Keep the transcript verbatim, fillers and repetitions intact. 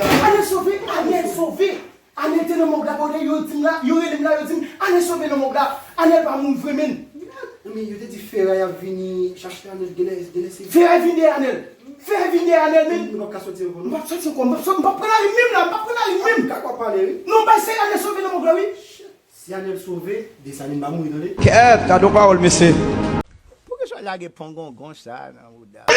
Anèl sove, Anèl sove. Anèl te nan mòg la, pandan yo di m la, yo rele m la, yo di m, Anèl sove nan mòg la. Anèl pa mouri vre, menn. Men yo te di Feray ap vini chache Anèl, genlè, genlè se Feray vin dèyè Anèl. Feray vin dèyè Anèl, menn. Nou p ap ka soti ankò, non? M p ap soti ankò, m p ap soti, m p ap pran lari menm la, m p ap pran lari menm. Ka kwa pale, wi. Non, bay se Anèl sove nan mòg la, wi. Si Anèl sove, Desalin pa mouri, tande. Kèt, gade yon pawòl, mesye. Poukisa w lage pongongon sa nan mouda?